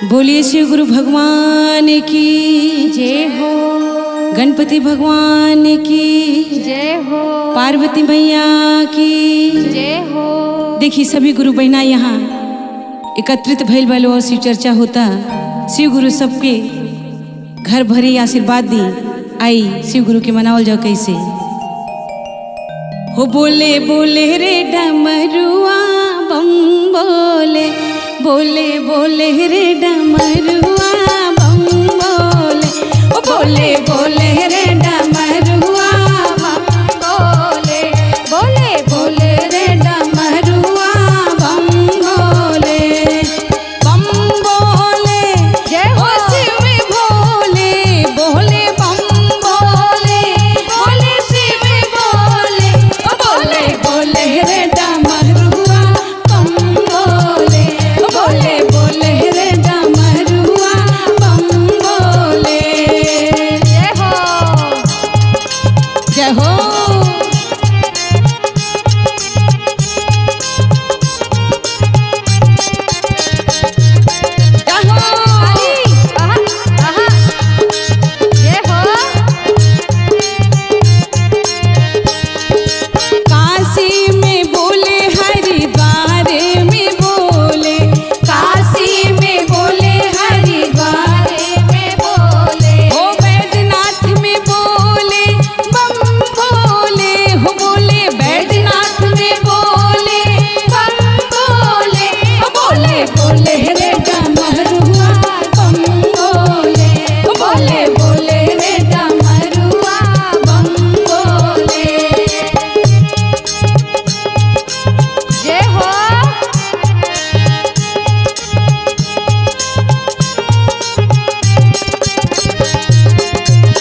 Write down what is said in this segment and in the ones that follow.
बोलिए शिव गुरु भगवान की जय हो। गणपति भगवान की जय हो। पार्वती मैया की जय हो। देखिए सभी गुरु बहना यहाँ एकत्रित भइल बा और शिव चर्चा होता। शिव गुरु सबके घर भरी आशीर्वाद दी। आई शिव गुरु के मनावल जाओ कैसे हो। बोले बोले रे डमरुआ बम बोले, बोले बोले रे डमरुआ बम बोले, ओ बोले बोले रे डमरुआ बम बोले, बोले बोले रे डमरुआ बम बोले, बम बोले जय हो। ओ शिव भोले, बोले बम बोले, बोले शिव बोले, ओ बोले बोले रे डमरुआ बम बोले, ओ बोले बोले रे डमरुआ बम बोले। जय हो। जय हो। जय हो। ताली। आहा, आहा। जय हो। काशी में बोले हरिद्वार में बोले, काशी में बोले हरिद्वार में बोले, ओ बैद्यनाथ में बोले बम बोले, हो बोले बैद्यनाथ में बोले बम बोले, ओ बोले बोले रे डमरुआ बम बोले, ओ बोले बोले रे डमरुआ बम बोले। जय हो।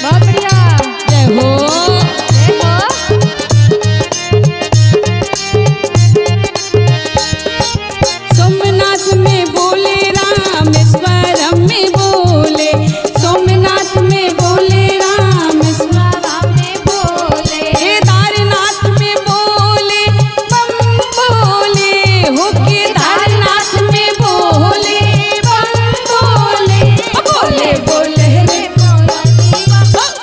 बहुत बढ़िया। जय हो। जय हो। सोमनाथ में बोले रामेश्वरम में बोले, सोमनाथ में बोले रामेश्वरम में बोले, केदारनाथ में बोले बम बोले, हो केदारनाथ में बोले बम बोले, ओ बोले बोले रे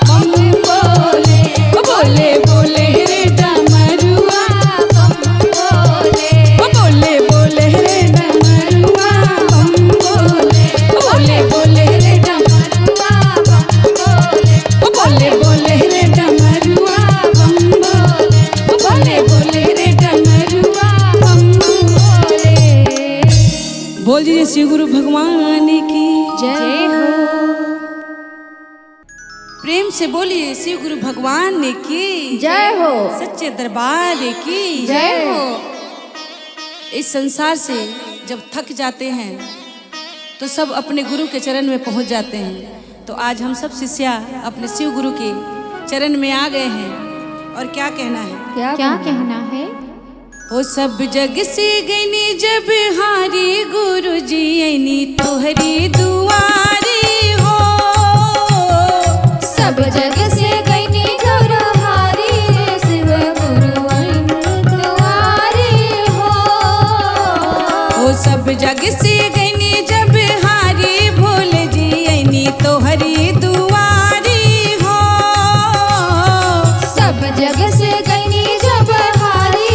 बम बोले, ओ बोले बोले रे डमरुआ बम बोले, ओ बोले बोले रे डमरुआ बम बोले, ओ बोले बोले रे डमरुआ बम बोले, ओ बोले बोले रे डमरुआ बम बोले, ओ बोले बोले रे डमरुआ बम बोले। बोल दीजिए श्री गुरु भगवान की जय हो। प्रेम से बोलिए शिव गुरु भगवान की जय हो। सच्चे दरबार की जय हो। इस संसार से जब थक जाते हैं तो सब अपने गुरु के चरण में पहुंच जाते हैं। तो आज हम सब शिष्या अपने शिव गुरु के चरण में आ गए हैं और क्या कहना है, क्या कहना है? ओ सब जग से गनी जब हारी गुरु जी ऐनी तोहरी दुआरी हो। सब जग से गईनी गुरु हारी रे शिव गुरु ऐनी दुआरी हो। ओ सब जग से गनी जब हारी भोले जी ऐनी तोहरी दुआरी हो। सब जग से गईनी जब हारी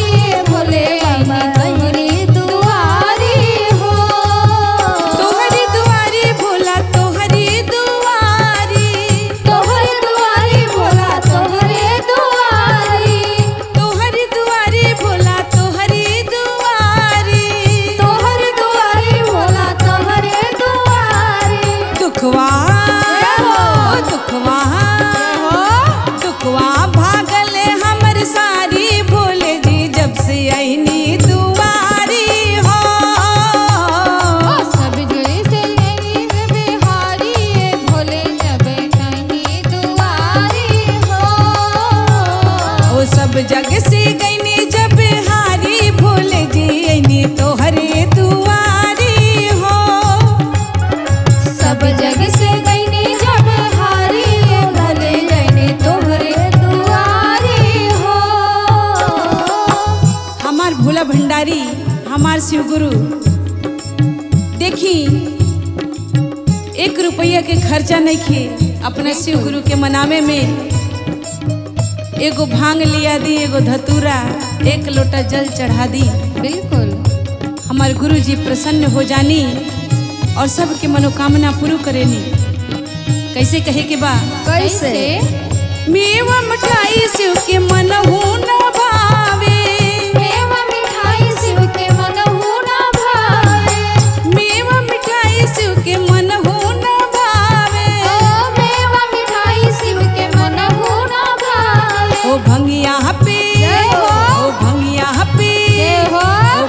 भोले ऐनी तोहरी दुआरी हो। तोहरी दुआरी भोला तोहरी दुआरी, तोहरी दुआरी भोला तोहरी दुआरी, तोहरी दुआरी भोला तोहरी दुआरी, तोहरी दुआरी भोला तोहरी दुआरी। दुखवा ओ दुखवा दुखवा भागल हमर सारी भोले जी जब से ऐनी दुआरी हो। ओ सब जग से गईनी बिहारी भोले जब ऐनी दुआरी हो। ओ सब जग से गईनी जब हारी भोले जी ऐनी तोहरे दुआरी हो। सब जग से गईनी जब हारी भोले गईनी तोहरे दुआरी हो। हमार भोला भंडारी हमार शिव गुरु देखी एक रुपया के खर्चा नहीं किए अपने शिव गुरु के मनावे में। एगो भांग लिया दी, एगो धतूरा, एक लोटा जल चढ़ा दी। बिल्कुल। हमार गुरु जी प्रसन्न हो जानी और सबके मनोकामना पूरी करेनी। कैसे कहे के बा? कैसे? मेवा मिठाई शिव के मनहु न भावे, मेवा मिठाई शिव के मनहु न भावे, मेवा मिठाई शिव के मनहु न भावे, ओ मेवा मिठाई शिव के मनहु न भावे, ओ भंगिया पे, ओ भंगिया पे, ओ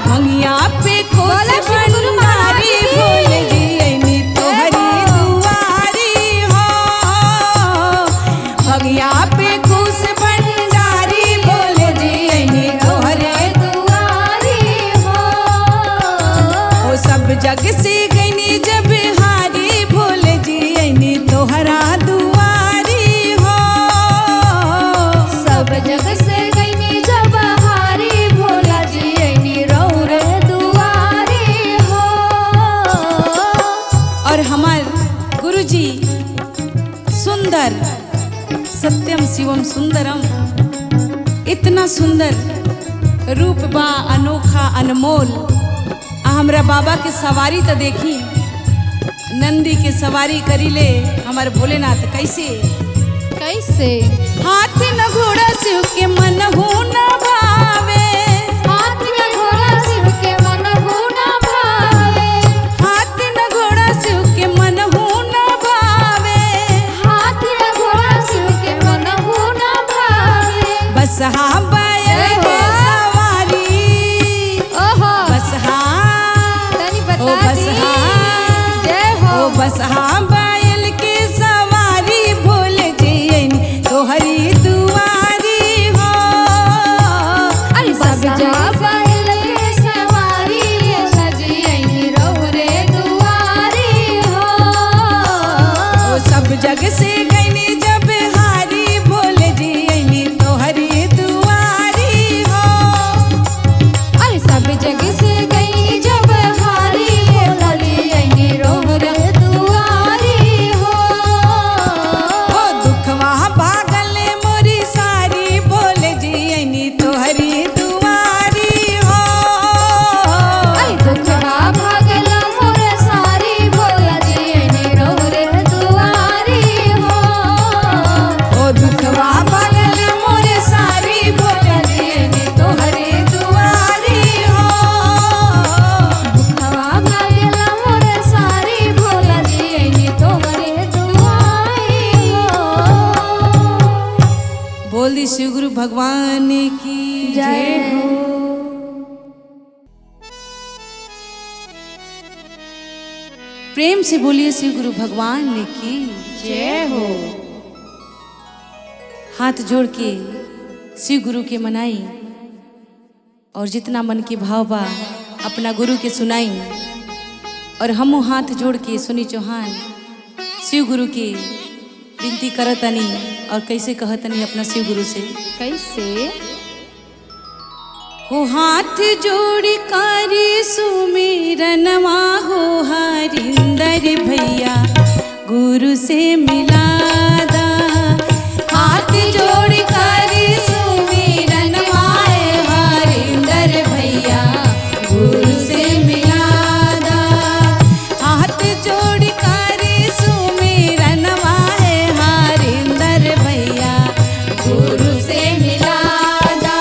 भंगिया पे कोस भंडारी भोले जी ऐनी तोहरी दुआरी हो, भंगिया पे कोस भंडारी भोले जी ऐनी तोहरे दुआरी हो, ओ सब जग से गईनी जब हारी भोले जी ऐनी तोहरा दुआरी हो, सब जग से गईनी जब हारी भोला जी ऐनी रौर दुआरी हो। और हमार गुरु जी सुंदर सत्यम शिवम सुंदरम, इतना सुंदर रूप बा अनोखा अनमोल। आ हमरा बाबा के सवारी तो देखी, नंदी के सवारी करी ले हमार भोलेनाथ। कैसे? कैसे? हाथी न घोड़ा शिव के मन हो न भावे, हाथी न घोड़ा शिव के मनहु न भावे, हाथी न घोड़ा शिव के मन हो न भावे, हाथी न घोड़ा शिव के मनहु न भावे, बस हाँ बैल के सवारी, ओहो बस हाँ, तनी ओ बता बस दी। हाँ, जय हो। ओ बस हाँ बैल के सवारी भोले जी ऐनी तोहरी दुआरी हो, अरे सब जग बैल के सवारी भोला जी ऐनी रौरे दुआरी हो, ओ सब जग से गईनी जब हारी भोले जी ऐनी तोहरी दुआरी हो, अरे सब जग से गई जब हारी भोला जी ऐनी रौरे दुआरी हो, ओ दुखवा भागल मोरी सारी भोले जी ऐनी तोहरी दुआरी हो, अरे दुखवा भागला मोर सारी भोला जी ऐनी रौरे दुआरी हो, ओ दुखवा भागल मोरे सारी भोले जी ऐनी तोहरी दुआरी हो, दुखवा भागला मोर सारी भोला जी ऐनी तोहरे दुआरी हो। बोल दी शिव गुरु भगवान की जय हो। प्रेम से बोलिए शिव गुरु भगवान की जय हो। हाथ जोड़ के शिव गुरु के मनाई और जितना मन के भाव बा अपना गुरु के सुनाई। और हमू हाथ जोड़ के सुनी चौहान शिव गुरु के विनती करतनी और कैसे कहतनी अपना शिव गुरु से। कैसे? हो हाथ जोड़ कारी सुमिरनवा हो हरिंदर भैया गुरु से मिलादा, हाथ जोड़ कारी सुमिरनवा हरिंदर भैया गुरु से मिलादा, हाथ जोड़ कारी सुमिरनवा हरिंदर भैया गुरु से मिलादा,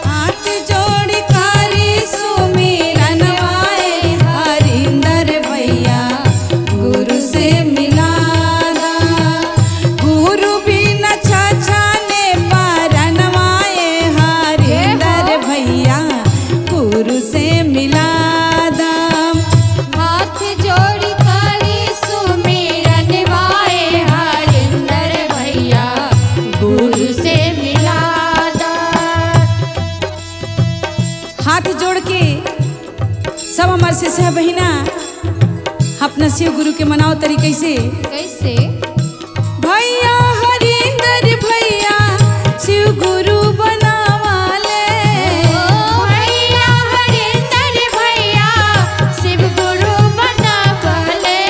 हाथ जोड़ कारी सुमिरनवा हरिंदर भैया गुरु से मिलादा, गुरु बिना छछने पारनवाए हरिंदर भैया गुरु से मिलादा, हाथ जोड़ कारी सुमिरन वाए हरिंदर भैया गुरु से मिलादा। हाथ जोड़ के सब हमारे शिष्य बहिना अपना शिव गुरु के मनाओ तरीके से। कैसे? भैया हरिंदर भैया शिव गुरु बनावाले, भैया हरिंदर भैया शिव गुरु बनावले,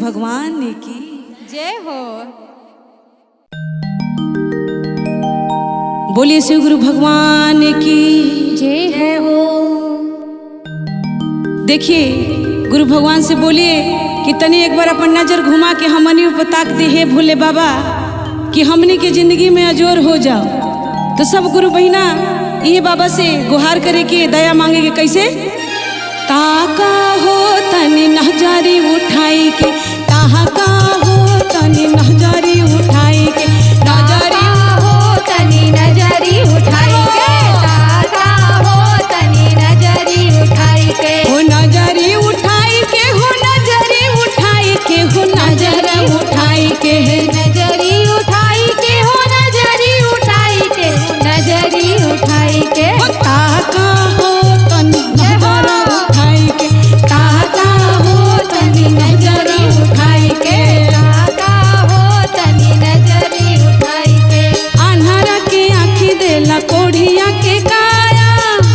भगवान की जय हो। बोलिए शिव गुरु भगवान की जय हो। देखिए गुरु भगवान से बोलिए कि तनी एक बार अपन नजर घुमा के हमनी ऊपर ताक दे हे भोले बाबा कि हमनी के जिंदगी में अजोर हो जाओ। तो सब गुरु बहिना ये बाबा से गुहार करे के दया मांगे के कैसे ताका हो तनी नजरी उठाई के, ताका हो तनी नजरी उठाई के, नजरी हो तनी नजरी उठाई के, ताका हो तनी नजरी उठाई के, हो नजरी उठाई के, हो नजरी उठाई के, हो नजर उठाई के, नजरी उठाई के, हो नजरी उठाई के, नजरी उठाई के, हो ताका हो तनी नजर उठाई के, ताका हो तनी नजर उठाई के, ताका हो तनी नजरी उठाई के। अन्हारा के आँखी देला कोढ़िया के काया,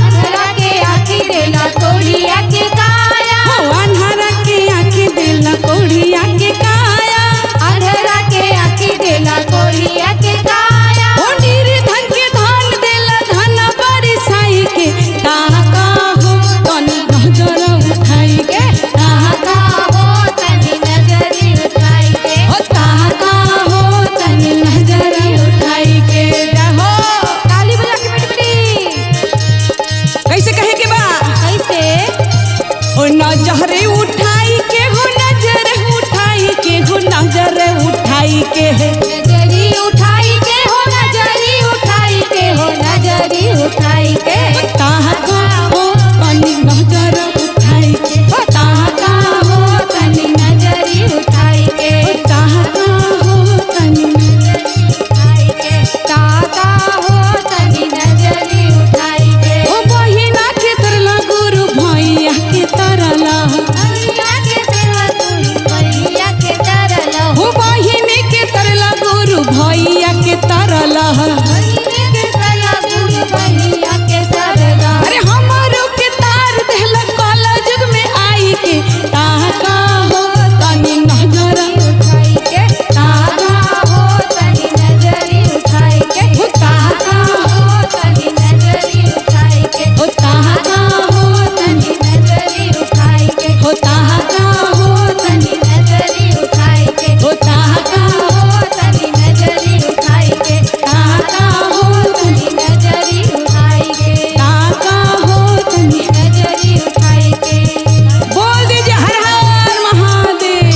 अन्हरा के आँखी देला कोढ़िया के काया, हो अन्हारा के आँखी देला कोढ़िया के काया, अन्हरा के आँखी देला कोढ़िया के काया, हो निर्धन के धन देला धन बरसाई के, ताका हो तनी नजर उठाई के, ताका ताका हो तनी नजरी उठाई के, हो ताका हो तनी नजर उठाई के। हो ताली बजा के बेटी बेटी कैसे कहे के बा कैसे ओ नजर उठाई के, हो नजर उठाई के, हो नजर उठाई के, नजरी उठाई के, हो नजरी उठाई के, हो नजरी उठाई के, ताका हो तनी नजर उठाई के, हो ताका हो तनी नजरी उठाई के, ओ ताका हो तनी नजरी उठाई के, ताका हो तनी नजरी उठाई के, ओ बहिना के तरला गुरु भैया के तरला, भैया के तरला गुरु भैया के तरला, हो बहिनी के तरला गुरु भैया के तरला, बहिनी के तरला गुरु भैया के तरला, अरे हमारो के तार देहला काला जुग में आई के, ताका हो तनी नजर उठाई के, ताका हो तनी नजरी उठाई के, हो ताका हो तनी नजरी उठाई के, हो ताका हो तनी तनी नजरी उठाई के, हो ताका हो तनी नजरी उठाई के, हो ताका हो तनी नजरी उठाई के, ताका हो तनी नजरी उठाई के, ताका हो तनी नजरी उठाई के। बोल दीजिए हर हर महादेव।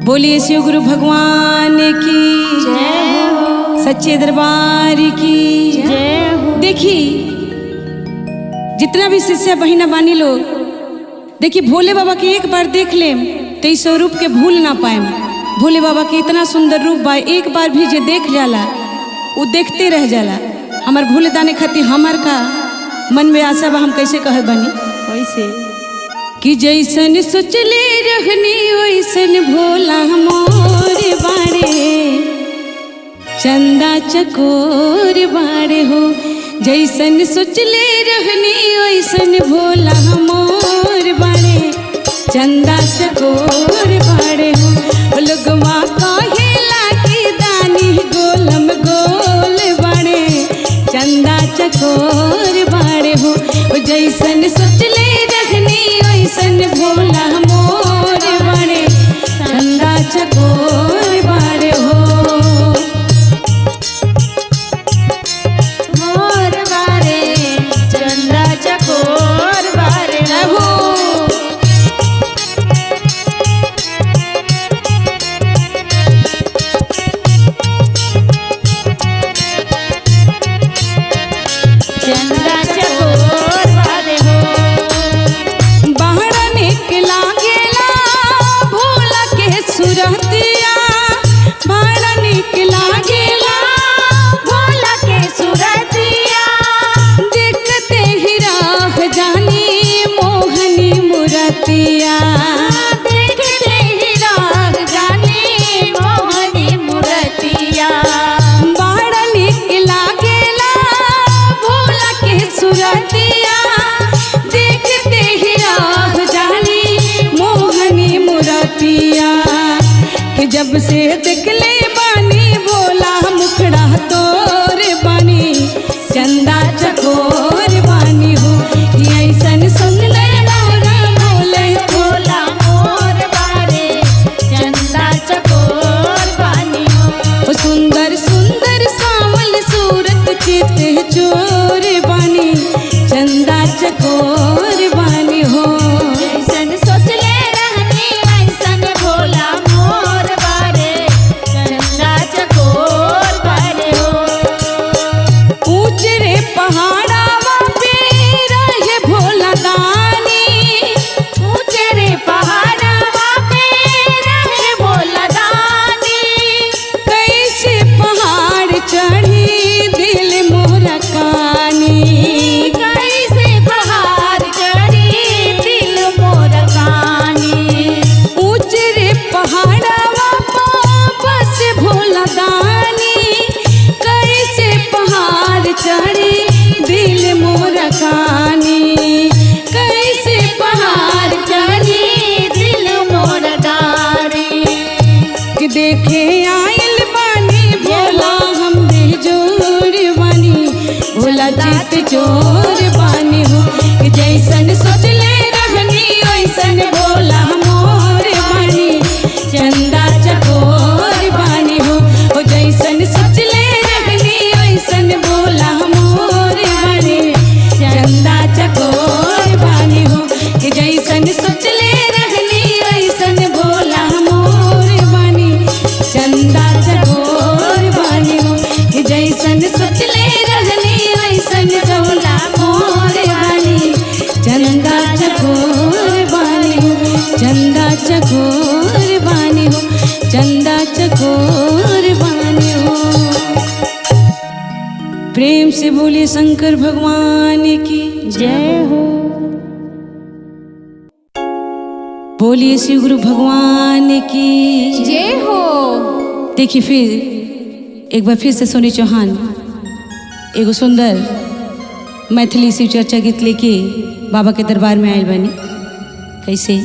बोलिए शिव गुरु भगवान की जय हो, सच्चे दरबार की जय हो। देखिए जितना भी शिष्य बहिना बानी लोग, देखिए भोले बाबा के एक बार देख लेम तो इस स्वरूप के भूल ना पाएम। भोले बाबा के इतना सुंदर रूप बा, एक बार भी जे देख जाला वो देखते रह जाला। हमार भोले दाने खातिर हमार का मन में आशा बा, हम कैसे कहत बानी कैसे कि जैसन सोचले रहनी वैसन भोला मोर बाड़े, चंदा चकोर बाड़े हो, जैसन सोचले रहनी वैसन भोला मोर बाड़े, चंदा चकोर बाड़े हो। लोगवा कहेला कि दानी गोलम गोल बाड़े, चंदा चकोर बाड़े हो, जैसन सोचले रहनी वैसन भोला मोर बाड़े, चंदा चकोर बाड़े हो। मोर बारे चंदा चकोर बारे हो। जब से देखले बानी भोला मुखड़ा तोर बानी, चंदा चकोर बानी हो। ऐसन सुंदर मोरा भोले भोला मोर बारे चंदा चकोर बानी हो। सुंदर सुंदर सावल सूरत चित चोर बानी, चंदा चकोर बानी हो। ऐसन सोचले रहनी ऐसन भोला मोर बारे चंदा चकोर बारे हो। ऊंच रे पहाड़ावा पे रहे भोला दानी, ऊंचे रे पहाड़ावा पे रहे भोला दानी, कैसे पहाड़ चढ़ी दिल मोरा कानी, कैसे पहाड़ चढ़ी दिल मोर कानी। ऊंच रे पहाड़ावा बस भोला दानी, कैसे पहाड़ चढ़ी दिल मोरा कानी, कैसे पहाड़ चढ़ी दिल मोर दानी। कि देखे आइल बानी भोला हम बेजोर बानी, भोला चित चोर बानी हो। कि जैसन सोचले रहनी वैसन भोला मोर बानी, चंदा चकोर बानी हो। ओ जैसन सोचले रहनी वैसन भोला मोर बानी, चंदा चकोर बानी हो। कि जैसन सोचले रहनी वैसन भोला मोर बानी, चंदा चकोर बानी हो। कि जैसन सोचले रहनी वैसन भोला मोर बानी, चंदा चकोर बानी हो, चंदा चकोर बानी हो, चंदा चकोर बानी हो। प्रेम से बोले शंकर भगवान की जय हो। बोलिए शिव गुरु भगवान की जय हो। देखिए फिर एक बार फिर से सोनी चौहान एगो सुंदर मैथिली शिव चर्चा गीत लेके बाबा के दरबार में आयल बनी। कैसे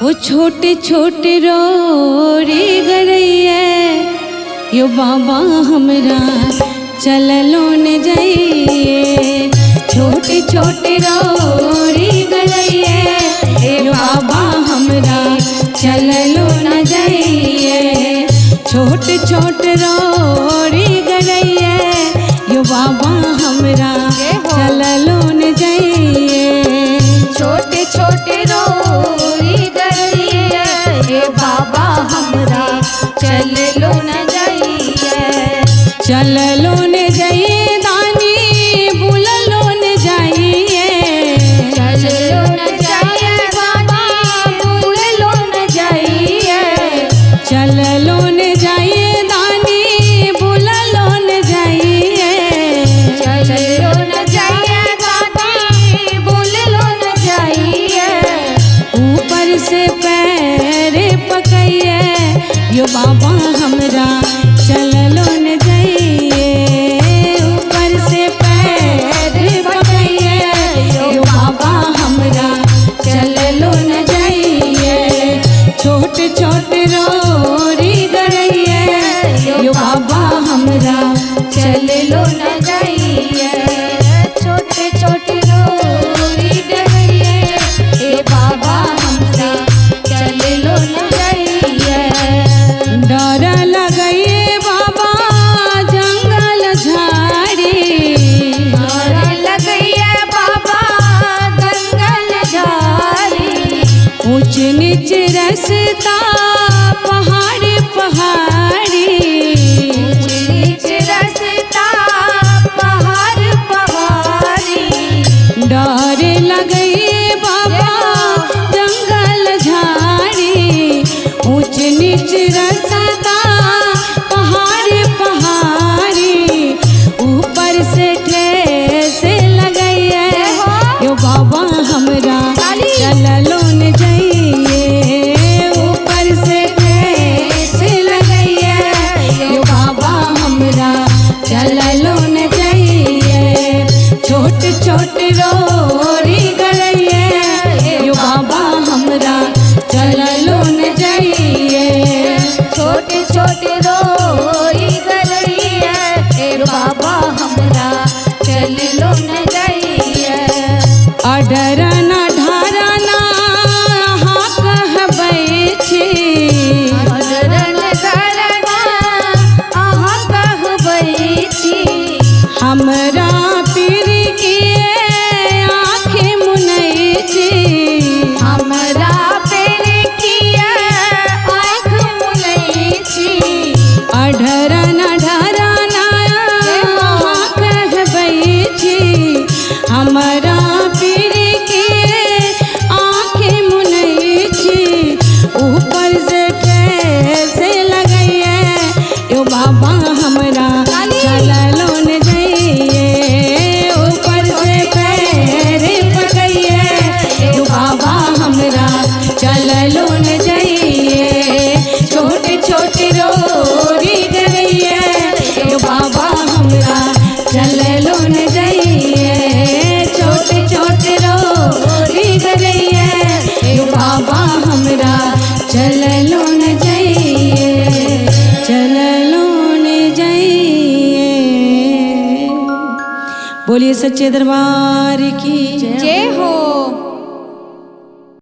वो छोटे छोटे रोरी गरैया यो बाबा हमरा चललो न जाइए, छोटे छोटे रोरी गरैया ए बाबा हमरा चललो न जाइए, छोटे छोटे रोरी गरैया यो बाबा हमरा चललो न जाइए, छोटे छोटे रोरी गरैया हे बाबा हमरा चललो न जाइए, चललो न जाइए दानी बुललो न जाइए, चललो न जाइए बाबा बुललो न जाइए, चललो न जाइए दानी बुललो न जाइए, चललो न जाइए बाबा बुललो न जाइए, ऊपर से पैर पकइए यो बाबा हमरा चललो न जाइए, ऊपर से पैर पकइए यो बाबा हमरा चललो न जाइए, छोटे छोटे रोरी गरैया यो बाबा हमरा चललो न जाइए, छोटे छोटे रोरी गरैया हे बाबा हमसे चललो न जाइए। डर लगइए बाबा जंगल झाड़ी, डर लगइए बाबा जंगल झाड़ी, ऊंच नीच रास्ता पहाड़ पहाड़ी, ऊंच नीच रास्ता पहाड़ पहाड़ी, डर लगइए बाबा जंगल झाड़ी, ऊंच नीच रास्ता पहाड़ पहाड़ी, ऊपर से ठेस लगइए यो बाबा हमरा चललो न जाइए, ऊपर से ठेस लगइए यो बाबा छोटे छोटे रोई गरैया ए बाबा हमरा चल लो न जाइए। अडरना ढारना अहाँ कहबै छी। अडरन धरना अहाँ कहबै छी। हमरा पीर के आँखि मुनै छी। हमरा पेर किया आँख मुनै छी। अडरना ढारना अहाँ कहबै छी। हमरा पीर के आँखि मुनै छी। ऊपर से ठेस लगैए यो बाबा हमरा चललो न जाइए। ऊपर से पैर पकैए यो बाबा हमरा चललो न जाइए। छोटे छोटे रोरी गरैए यो बाबा हमरा चललो न जाइए। छोटे छोटे रोरी गरैए यो बाबा हमरा चललो न जाइए। चललो न जाइए। बोलिए सच्चे दरबार की जय हो।